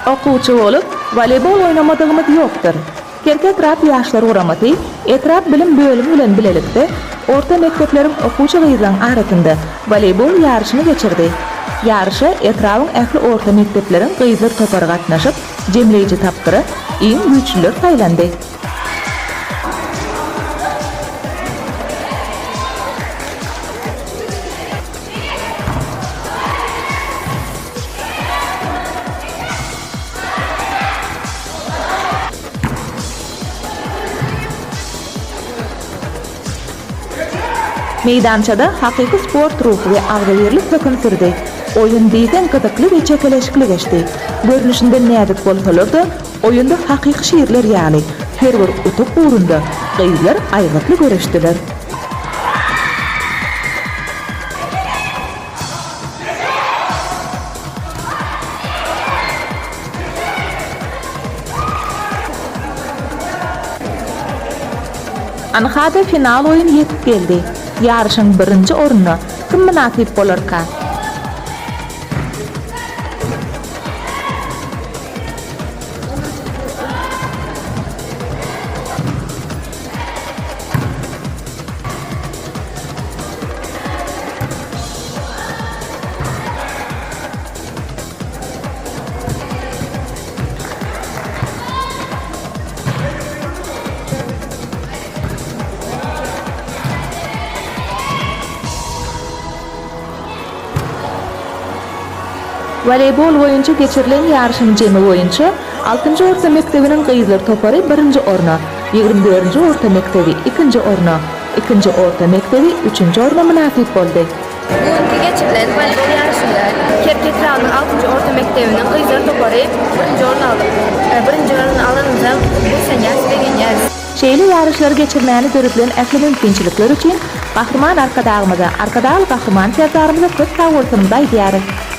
Okuwçy bolup, woleýbol oýnamadygymyz ýokdur. Kerki etrap Ýaşlar guramasy etrap bilim bölümi bilen bilelikde orta mekdepleriň okuwçy gyzlaryň arasynda woleýbol ýaryşyny geçirdi. Ýaryşa etrabyň ähli orta mekdepleriň gyzlar topary gatnaşyp, jemleýji tapgyra iň güýçlüler saýlandy. Meýdançada hakyky sport ruhy we agzybirlik höküm sürdi. Oýun diýseň gyzykly we çekeleşikli geçdi. Görnüşinden näzik bolsalar-da, oýunda hakyky şirler ýaly, her bir utuk ugrunda gyzlar aýgytly göreşdiler. Anha-da final oýun ýetip geldi. Ýaryşyň birinji ornuna kim mynasyp bolarka? Woleýbol boýunça geçirilen ýaryşyň jemi boýunça altynjy orta mekdebiniň gyzlar topary birinji orna, 24-nji orta mekdebi ikinji orna, ikinji orta mekdebi üçünji orna mynasyp boldy. Bu günki geçirilen woleýbol ýaryşynda Kerki etrabynyň altynjy orta mekdebiniň gyzlar topary birinji orny aldy. Birinji orny alanymyza buýsanýarys, begenýäris. Şeýle ýaryşlary geçirmäne döredilen ähli mümkinçilikler üçin Gahryman Arkadagymyza, Arkadagly Gahryman Serdarymyza köp sagbolsunymyzy aýdýarys.